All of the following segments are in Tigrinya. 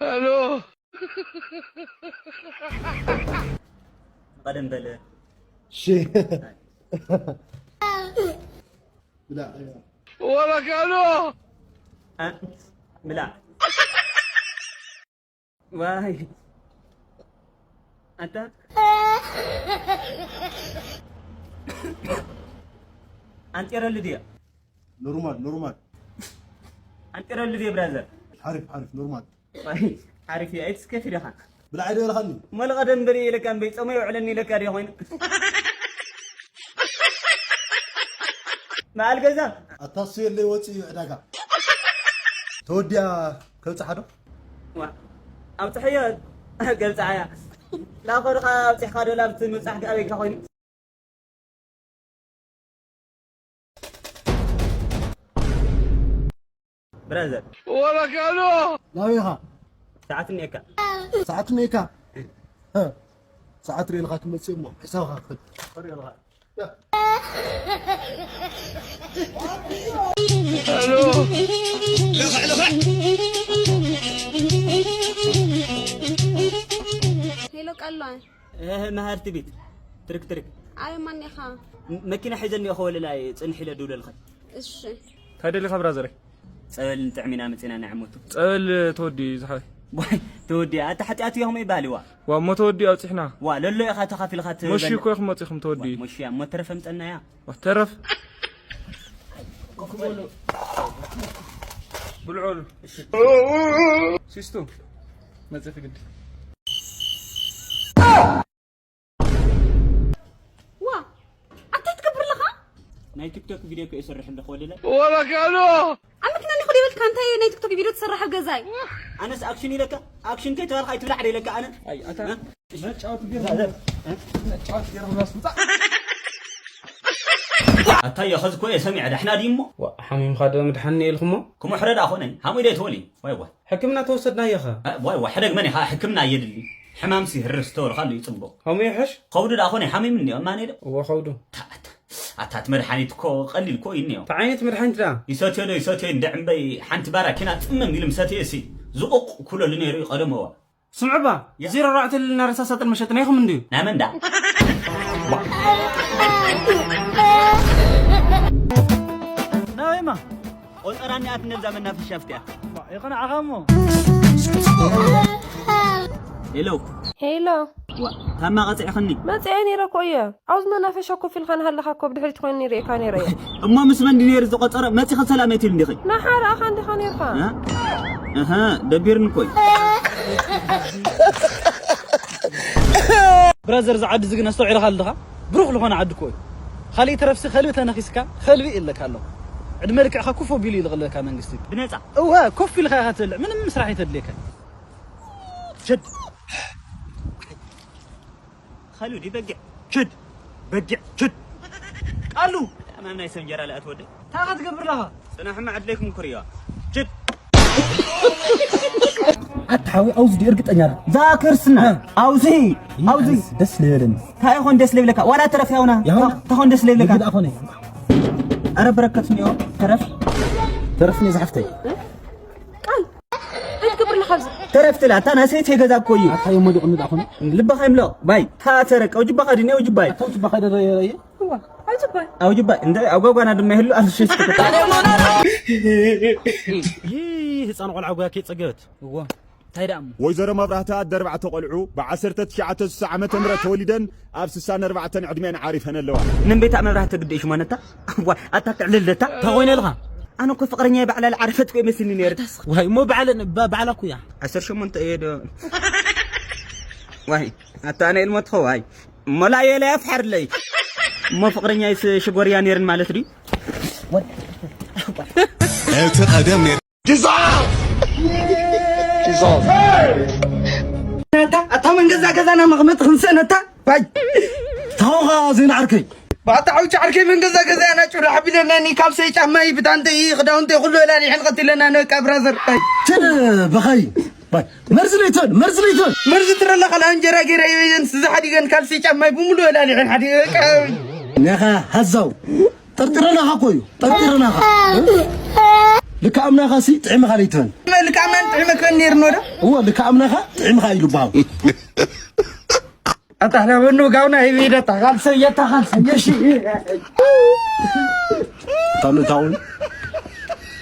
Hello. ቀደም በለ። እሺ። ብላ፣ ወረቀሎ። አ፣ ብላ። ዋይ። ኣታ። ኣንጤረሉ ድያ? ኖርማል፣ ኖርማል። ኣንጤረሉ ድያ ብራዘር? ሓሪፍ፣ ሓሪፍ፣ ኖርማል። ሓሪፍ እያ፣ ኣይትስከፊ ዲኻ? ብላዕ ዶ ኢልኻኒ? መለ ቀደም በል ኢለካ እምበይ፣ ጾመ የውዕለኒ ኢለካ ድዮ ኮይኑ? በዓል ገዛ። ኣታ እሱ የለይ ወፂ እዩ ዕዳጋ። ተወዲኣ ከብፅሓ ዶ? ዋ፣ ኣብፅሐዮ፣ ገብፅዓያ። ላኾ ድኻ ኣብፂሕካ ዶ ላብቲ ምብፃሕ ከ ኣበይካ ኮይኑ? ብራዘር። ወረቀሎ። ናበይ ኢኻ? ሰዓት እኒኤካ። ሰዓት እኒኤካ? እ። ሰዓት ርእልኻ ትመጽእ እሞ፣ ሕሳብኻ ክፈል። ርእልኻ። ሄሎ፣ ቀሏን። እህ፣ መሃርቲ ቤት። ትርክ፣ ትርክ። ኣይ፣ ማን ኢኻ? ም-፣ መኪና ሒዘ እኒኦ፣ ከወለላ እየ፣ ጽንሕ ኢለ ድውለልኸ። እሺ። እንታይ ደሊኻ ብራዘረይ? ጸበል ንጥዕም ኢና መጺና ንዕሙቱ። ጸበል ተወዲ ዝሓይ። ዋይ፣ ተወዲ፣ ኣታ ሓጢኣት እዮም ይባል፣ ዋ። ዋ፣ እሞ ተወዲ ኣብጺሕና። ዋ፣ ለሎ ኢኻ ተኻፊልካ ሞሺ ትበል-፣ እኮ ኢኹም መጺኹም ተወዲ። ዋ፣ ሞሺ እያ፣ እሞ ተረፈ ምጸናያ። ዋ፣ ተረፍ። ብልዑ በሉ። እሺ። ሲስቱ፣ መጺኺ ግዲ። ዋ፣ ኣንታይ ትገብር ኣለኻ? ናይ ቲክቶክ ቪድዮ እኮ ይሰርሕ እንደ ኾለለ። ወረጋሎ! ኣብ መኪና እኒኹ ዲበልካ እንታይ ናይ ቲክቶክ ቪድዮ ትሰርሕ ኣብ ገዛይ? ኣነስ ኣክሽን ኢለካ፣ ኣክሽን ከይተባልካ ኣይትብላዕ ደ ኢለካ ኣነ። ኣይ፣ ኣታ እ? መጫወቲ ቢራ፣ እ? መጫወቲ ቢራ ብላስ ምጻእ። ኣታ የኸዝ እኮ እየ ሰሚዐ፣ ዳሕና ድዩ እሞ? ዋ፣ ሓሚምካ ዶ ምድሓኒ ኢልኩሞ? ክሙ ሕረ ደኣ ኾነ፣ ሃሙይ ዶ ይትወሊ? ዋይ ዋይ። ሕክምና ተወሰድናዮ ኸ? እ፣ ዋይ ዋይ፣ ሕደግ መን ኢኻ? ሕክምና የድሊ። ሕማምሲ ህርር ዝተበልካሉ እዩ ጽቡቕ። ከምኡ ይሕሽ? ከብዱ ደኣ ኾነ፣ ሓሚምኒ እኒኦ፣ እማኔ ዶ? እወ፣ ከብዱ። ኣታ፣ ኣታ፣ ኣታ፣ እቲ መድሓኒት እኮ ቀሊል እኮ እዩ እኒኦ። እንታይ ዓይነት መድሓኒት ደኣ? ይሰትዮ ዶ ይሰትዮ እንደ ዕምበይ ሓንቲ ባራ ኪና ጽምም ኢሉ ምሰትየሲ፣ ዝቑቕ ኩለሉ ነይሩ እዩ ቀደም እዋ። ስምዕባ፣ ያ። ዜሮ ኣርባዕተ ልልና ረሳሳጥን መሸጥና ኢኹም እንድዩ። ናይ መን ደኣ? ናበይማ? ቆጸራ እኒኣት ነብዛ መናፈሻ ኣፍትያ። ባ፣ ይኹን ዓኻ እሞ። ሄሎ። ሄሎ። ዋ፣ ታማ ቀጺዕኽኒ። መጺኤ ነይረ እኮ እየ። ኣብዚ መናፈሻ ኮፍ ኢልካ እናሃለኻ እኮ ብድሕሪት ኮይነ ሪኤካ ነይረ እየ። እሞ ምስ መን ድዩ ነይሩ ዝቆጸረ? መጺኺ ሰላም ኣይትብሊ እንዲኺ? ንዓኻ ርኣኻ እንዲኻ ነይርካ። እ? እህ፣ ደቢርኒ እኮ እዩ። ብራዘር፣ እዚ ዓዲ እዚ ግን ኣስተውዒልካ ኣለኻ? ብሩኽ ዝኾነ ዓዲ እኮ እዩ። ካሊእ ተረፍሲ ከልቢ ተነኺስካ ከልቢ ይእለካ ኣሎ። ዕድመ ልክዕካ ኮፍ ኣቢሉ ይልቕለካ መንግስቲ። ብነጻ? እወ፣ ኮፍ ኢልካ ኢኻ ትበልዕ። ምንም ስራሕ ኣይተድልየካ። ሸድ። ኸሉ ዲ በጊዕ ችድ፣ በጊዕ ችድ። ቃሉ። ኣማን ናይ ሰብ እንጀራ ለኣት ወደ። እንታይ ኢኻ ትገብር ኣለኻ? ጽናሕማ ዕድለይኩም ክርእዮ። ችድ። ኣታ ሓዊ፣ ኣውዚ ድዩ እርግጠኛ ዶ? እዛ ክርስትና። እ። ኣውዚ፣ ኣውዚ። ኣነስ ደስ ልበለኒ። እንታይ ይኾን ደስ ልብለካ? ዋላ ተረፍ ያውና። ያውና? እንታይ ይኾን ደስ ልብለካ? ልግዳ ኾነ። ኣረ በረከት እኒኦ፣ ተረፍ። ተረፍ እኒኦ ዝሓፍተይ። ቃል። እንታይ ትገብር ኣለኻ ኣብዚ? ተረፍ ትላ፣ ኣታ ናይ ሰይቲ ገዛ እኮ እዩ። ኣታ የሞ ድቕኑ ዳኹም። ልብኻ ይምለቕ፣ ባይ። ታተረቀ፣ ውጅባኻ ድነ፣ ውጅባይ። ኣታ ውጅባኻ ደረየ፣ ረየ። እዋ፣ ኣውጅባይ። ኣውጅባይ፣ እንደ ኣጓጓና ድማ ይህሉ፣ ኣብ ሸሽ ተከታ። ይህ ህፃን ቆልዓ ጓያ ከይፀገበት። እዋ፣ እንታይ ደኣ እሞ? ወይዘሮ መብራህቲ ኣደ ኣርባዕተ ቆልዑ፣ ብ ዓሰርተ ትሽዓተ ስሳ ዓመተ ምህረት ተወሊደን፣ ኣብ ስሳን ኣርባዕተን ዕድሜን ዓሪፈን ኣለዋ። ንን ቤታ መብራህቲ ግዲ ሽማነታ? ዋ፣ ኣታ ትዕልልታ? እንታይ ኮይነ ኢልካ? ኣነ እኮ ፍቕረኛይ ባዕላ ዝዓረፈት እኮ ይመስልኒ ነይሩ። ዋይ፣ እሞ ባዕለ-፣ ባ-፣ ባዕላ እኮ እያ። ዓሰርተ ሸሞንተ እየ ዶ? ዋይ፣ ኣታ ኣነ ኢልሞ ትኸው፣ ዋይ። ሞላ የለ ኣፍሓርለይ። እሞ ፍቕረኛይስ ሽጎርያ ነይርን ማለት ድዩ? እቲ ቀደም ነይሩ። ኪሳራ! ነታ፣ ኣታ መን ገዛ ገዛና መቕመጢ ክንሰእ ነታ? ባይ! ታውኻ ዘይና ዓርከይ። ባታ ዓውቻ ዓርከይ መን ገዛ ገዛና ጩራ ሓቢለናኒ ካልሰይ ጫማይ ብታንተይ ክዳውንተይ ኩሉ ወላሊሐን ቀቲለና ነቃ ብራዘር። ባይ! ትን በኻይ። ባይ! መርዚ ለይቶን፣ መርዚ ለይቶን! መርዚ ትረላ ካልኣ እንጀራ ገይራ ይበየን ስዛ ሓዲገን ካልሰይ ጫማይ ብሙሉ ወላሊሐን ሓዲገ በቃ። ነኻ ሃዛው። ጠርጢረናኻ እኮ እዩ። ጠርጢረናኻ። ልካ ኣምናኻ ሲ ጥዕምኻ ለይትበል። ልካ ኣምናን ጥዕመክን ነይርኖ ዶ? እዎ፣ ልካ ኣምናኻ ጥዕምኻ ኢሉ በሃው። ኣታ ለበኑ ጋውና ይቢደታ ካልሰ የታ ካልሰ የሺ። ታሉ ታውን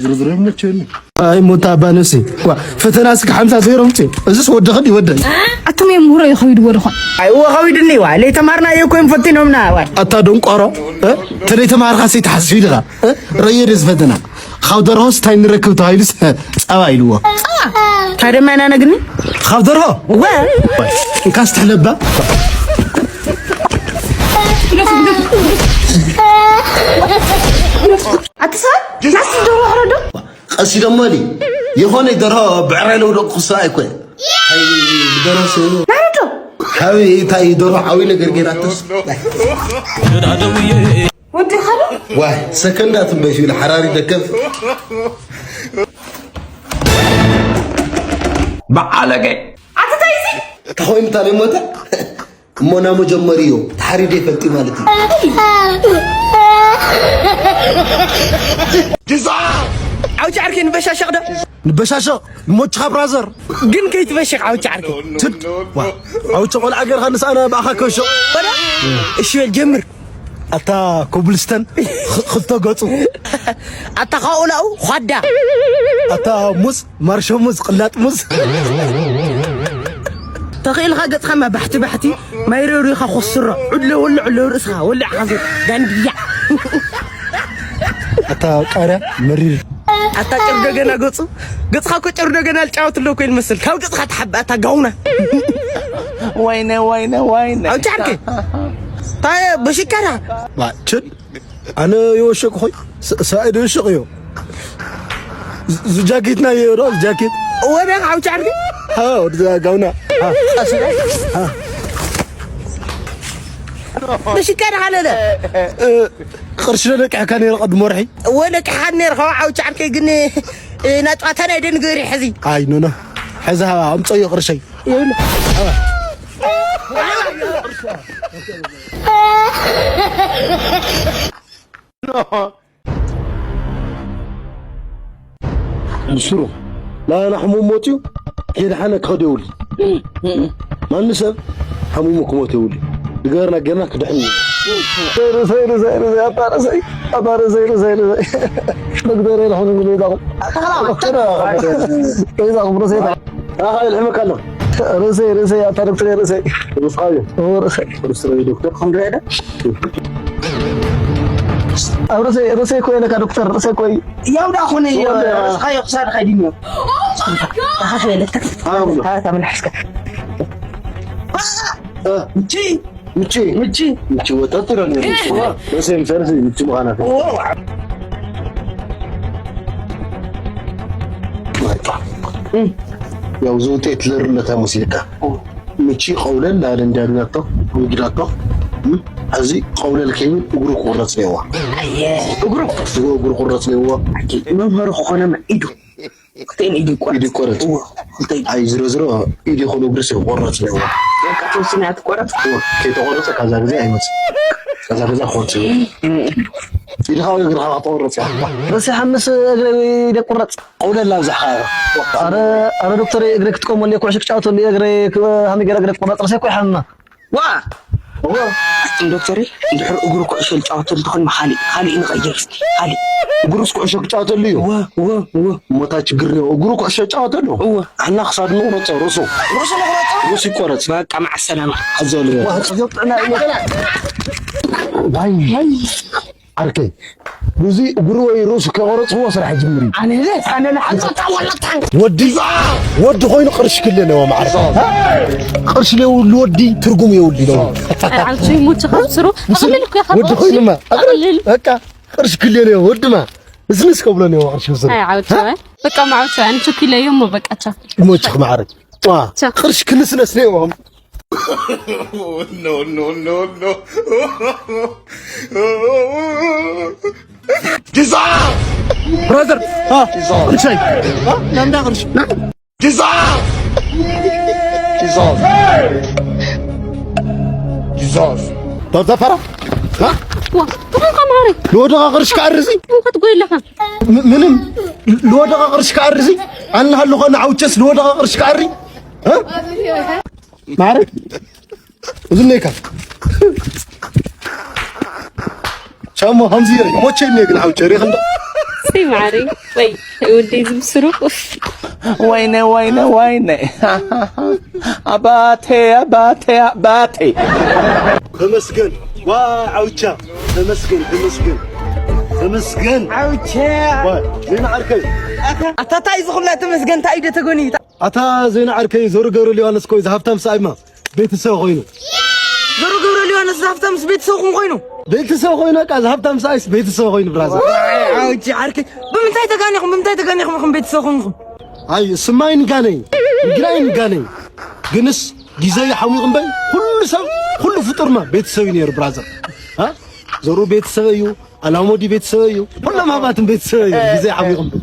ዝርዝር ይመቸኒ። ኣይ ሞታ ባነሲ። ዋ፣ ፈተና እስከ ሓምሳ ዜሮ ምጽ። እዚስ ወደኸ ይወደል። ኣቱም የምህሮ ይኸይድዎ ድኾን? ኣይ፣ እዎ ኸዊድኒ ዋ። ለይተማርና እየ እኮ እዮም ፈቲኖምና ዋ። ኣታ ደንቋሮ፣ እ? ተለይተማርካ ሲ ተሓስቢ ድኻ? እ? ረየ ደዚ ፈተና። ካብ ደርሆስ እንታይ ንረክብ ተባሂሉስ ጸባ ኢልዎ። ጸባ? እንታይ ደማ ኢና ነግኒ? ካብ ደርሆ? እወ። እንካስ ትሕለባ። ኣቲ ሰብ፣ ናስ ደርሆ ሕረዶ? ቀሲ ደሞ ሊ የኾነ ደርሆ ብዕራይ ለውደቕ ክሳ ኣይኮ። ኣይ ደርሆ ስ ናረዶ? ሓዊ እንታይ ደርሆ ሓዊ ነገር ገይራትስ? ወዲ ኻዶ? ዋይ ሰከንዳት እምበይ ሲሉ ሓራሪ ደከፍ። በዓለገ። ኣቲ እንታይ እዚ? ተኾይኑ ታዲያ ሞተ? እሞ ና መጀመሪዮ ተሓሪደ ይፈልጥ ማለት እዩ። ጅዛ! ዓውጭ ዓርከይ ንበሻሸቕ ዶ? ንበሻሸቕ ንሞችኻ ብራዘር። ግን ከይትበሽቕ ዓውጭ ዓርከይ። ትድ ዋ፣ ዓውጭ ቆልዓ ገርኻ ንስኣና ብኣኻ ከብሽቕ። በለ? እሺ በል ጀምር። ኣታ ኮብልስተን ኽ-፣ ክልተ ገጹ። ኣታ ካብኡ ናብኡ ኳዳ። ኣታ ሙዝ፣ ማርሾ ሙዝ፣ ቅላጥ ሙዝ። ተኽኢልካ ገጽኻማ ባሕቲ ባሕቲ፣ ማይ ረብሪኻ ኮስሮ። ዕሎ ወልዕ፣ ዕሎ ርእስኻ፣ ወልዕ ሓዞ፣ ጋንድያ። ኣታ ቃርያ መሪር። ኣታ ጨርዶ ገና ገጹ፣ ገጽኻ እኮ ጨርዶ ገና ልጫወት ኣሎ እኮ ይመስል። ካብ ገጽኻ ትሓብእ ኣታ ጋውና። ወይነ፣ ወይነ፣ ወይነ። ኣውጫ ዓርከይ። ታይ በሽካና። ባ፣ ችል። ኣነ የወሸቅ ኾይ፣ ስ-፣ ሰብኣይ ዶ የወሸቅ እዮ? ዝ-፣ ዝ-፣ ጃኬትና እዮ ዶ? ጃኬት። ወደ ኣውጫ ዓርከይ። ሃ፣ ወደ ጋውና። ሃ። ሃ። በሽካና ሃለለ። እ፣ ቅርሺ ለቂሕካ ነይረ ቅድሚ ወርሒ። እወ፣ ለቂሕካ ነይረ፣ ካብ ዓውጭ ዓርከይ ግን፣ እ፣ ናጭዋታ ናይ ደንገሪ ሕዚ። ኣይ፣ ኖ፣ ኖ። ሕዚ ሃባ፣ ኣምፀዮ ቅርሸይ። ይብሉ። ብስሩ ላና ሕሙም ሞት እዩ። ከይድሓነ ክኸድ የብሉ። ማንም ሰብ ሓሙሙ ክሞት የብሉ። ድገርና ጌርና ክድሕን እዩ። ርእሰይ፣ ርእሰይ፣ ርእሰይ፣ ኣታ ርእሰይ፣ ኣታ ርእሰይ፣ ርእሰይ፣ ርእሰይ። ዶክተር የልኹን እንግዲህ ዛኹም። ዶክተር ዛኹም ርእሰይ። ኣኻ የልሕመካ ኣሎ። ርእሰይ፣ ርእሰይ፣ ኣታ ዶክተር ርእሰይ። ርእስኻ እዩ። ኦ፣ ርእሰይ። ርእሰይ ዶክተር ከም ድሬዳ። ኣብ ርእሰይ፣ ርእሰይ እኮ የለካ ዶክተር፣ ርእሰይ እኮ እዩ። ያው ዳ ኹን እዩ። ወደ ርእስኻ እዩ ክሳድኻ እዩ ድንዮ። ኣኻ ሸለካ። ኣዎ። ኣታ መልሓስካ። እ። ምቺ። ምቺ። ምቺ። ምቺ ወጣት ይረኒ። እ። ርእሰይ ምሰርሲ ምቺ ምዃና። ኦ። ያው እዚ ውጤት ልርነታ ሙሲልካ። ምቺ ቀውለል ላለ እንዳግዛቶ፣ ውግዳቶ። እም፣ እዚ ቀውለል ከይብል እግሩ ክቁረጽ ነይዋ። ኣየ፣ እግሩ? እግሩ፣ እግሩ ክቁረጽ ነይዋ። ኣኪ፣ መምህር ክኾነ ኢዱ። ክልተን ኢዱ ይቆረጽ። ኢዱ ይቆረጽ። እዎ፣ ክልተ ኢዱ። ኣይ፣ ዝሮ ዝሮ ኢድ ይኹን እግሪ ሲ ክቆረጽ ነይዋ። በቃ፣ ተወስነ እያ ትቆረጽ። እዎ፣ ከይተቆረጸ ካዛ ግዜ ኣይመጽእ። ካዛ ግዜ ክቆርጽ እዩ። ኢድኻ ወይ እግርኻ ክተቆረጽ እያ። ርእሲ ሓምስ እግሪ ኢደ ቁረጽ። ቀውለል ኣብዛሕካ። ኣረ፣ ኣረ ዶክተር፣ እግረ ክትቆመሉ እየ፣ ኩዕሾ ክጫወተሉ እየ፣ እግረ ክ-፣ ሃመይ ገይረ እግረ ክቑረጽ ርእሰይ እኮ ይሓምማ። ዋ! ዋ! ኣቱም ዶክተር፣ እንድሕር እግሩ ኩዕሾ ዝጫወተሉ ተኾይኑ ካሊእ፣ ካሊእ ንቐይር እስኪ፣ ካሊእ። እግሩስ ኩዕሾ ክጫወተሉ እዩ? ዋ፣ ዋ፣ ዋ። እሞ እታ ችግር ነው፣ እግሩ ኩዕሾ ይጫወተሉ? እዋ። ኣና ክሳድ ንቑረጾ፣ ርእሱ። ርእሱ ንቑረጾ? ርእሱ ይቆረጽ። በቃ፣ መዓ ሰላማ። ኣዘሉ። ዋ፣ ጥዕና እዩ። ባይ። ዓርከይ፣ እዚ እግሩ ወይ ርእሱ ከቆረጽዎ ስራሕ ጅምሪ። ኣነ፣ ኣነ ንሓንሳብ ወለታ። ወዲ፣ ወዲ ኮይኑ ቅርሺ ክልል እዎ ማዕረ። ቅርሺ ለይብሉ ወዲ ትርጉም የብሉ ነው። ኣይ፣ ዓውቺ ሙች ከብስሩ። ምስሉ ኣቕልል እኮ ወዲ ኮይኑማ። ኣቕልል። በቃ ቅርሺ ክልል እዎ ወድማ። እዝንስ ከብሎ ነው ቅርሺ ዝሩ። ኣይ፣ ዓውቺ፣ በቃ ማዕረ፣ ኣነ ቹኪ ለየሞ በቃ ቻ። ይሞችኽ ማዕረ። ዋ፣ ቻ። ቅርሺ ክንስነስ ነው። No, no, no, no. ጅዛ! ብራዘር፣ አ፣ ጅዛ! ቅርሻይ። አ፣ ናምዳ ቅርሽ። ና። ጅዛ! ጅዛ! ጅዛ! ዶር ዘፈራ? ዋ፣ ትኾንካ ማሪ። ልወደቓ ቅርሽ ክኣርዚ? ትኾንካ ትጎይ ኣለኻ። ም-፣ ምንም ልወደቓ ቅርሽ ክኣርዚ? ኣነ ሃለኾ ንዓውቸስ ልወደቓ ቅርሽ ክኣሪ? እ? ማሪ? እዝነይካ። ቻሞ፣ ሃምዚ ሞቼ እኔ ግን ዓውቸ ሪኽ እንዶ። ሲ ማሪ፣ ወይ፣ ወደይ ዝምስሩ፣ ኡፍ። ወይነ፣ ወይነ፣ ወይነ። ኣባቴ፣ ኣባቴ፣ ኣባቴ። ተመስገን። ዋ፣ ዓውቻ። ተመስገን፣ ተመስገን። ተመስገን። ዓውቻ። ዋ፣ ዜና ዓርከይ። ኣታ ታይ ዝኹላ ተመስገን፣ ታይ ደ ተጎኒ? ኣታ ዜና ዓርከይ፣ ዞር ገብረ ዮሃንስ ኮይ፣ ዝሃብታም ሰኣይማ ቤተሰብ ኮይኑ። ዞር ገብረ ዮሃንስ ዝሃብታምስ ቤተሰብኩም ኮይኑ? ቤተሰብ ኮይኑ፣ በቃ፣ ዝሃብታም ሰኣይስ ቤተሰብ ኮይኑ፣ ብራዘር። ዓውቻ ዓርከይ። ብምንታይ ተጋኒኹም፣ ብምንታይ ተጋኒኹም ኢኹም ቤተሰብ ኮንኩም? ኣይ፣ ስማይ ንጋነይ፣ ንግራይ ንጋነይ። ግንስ ግዜ ይሓሚቑ እምበይ፣ ኩሉ ሰብ፣ ኩሉ ፍጡርማ ቤተሰብ እዩ ነይሩ፣ ብራዘር። አ? ዘሩ ቤተሰብ እዩ፣ ኣላሞዲ ቤተሰብ እዩ፣ ኩሎም ሃባትን ቤተሰብ እዩ፣ ግዜ ይሓሚቑ እምበይ።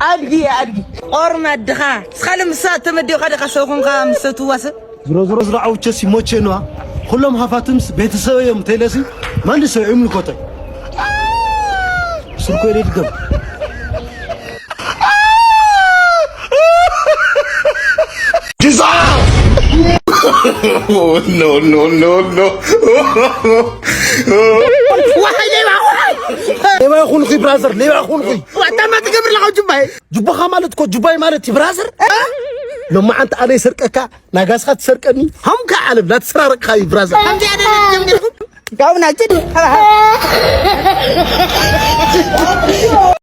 ኣድጊ፣ ኣድጊ፣ ኦርማ ድኻ፣ ስኻለ ምሳ ተመዲኻ ድኻ ሰው ኮንካ ምሰ ትዋሰ? ዝሮ ዝሮ ዝሮ ዓውቸ ሲሞቼ ነዋ። ኩሎም ሃፋትምስ ቤተሰብ እዮም፣ ተይለሲ ማንዲ ሰው ይምልኮተ። ስርኮ ይደድገም። ዲዛ! ኖ፣ ኖ፣ ኖ፣ ኖ። ዋይ፣ ሌባ፣ ዋይ! ሌባ ይኹንኺ፣ ብራዘር፣ ሌባ ይኹንኺ። ዋታማ ትገብር ለኻ ጁባይ? ጁባኻ ማለት እኮ ጁባይ ማለት እዩ፣ ብራዘር። እ? ሎማዓንቲ ኣነ ይሰርቀካ፣ ናጋስኻ ትሰርቀኒ፣ ሃምካ ዓለም ላትሰራረቅካ እዩ፣ ብራዘር። ከምዚ ኣደረግ ጀሚርኩም? ጋውና ጅድ።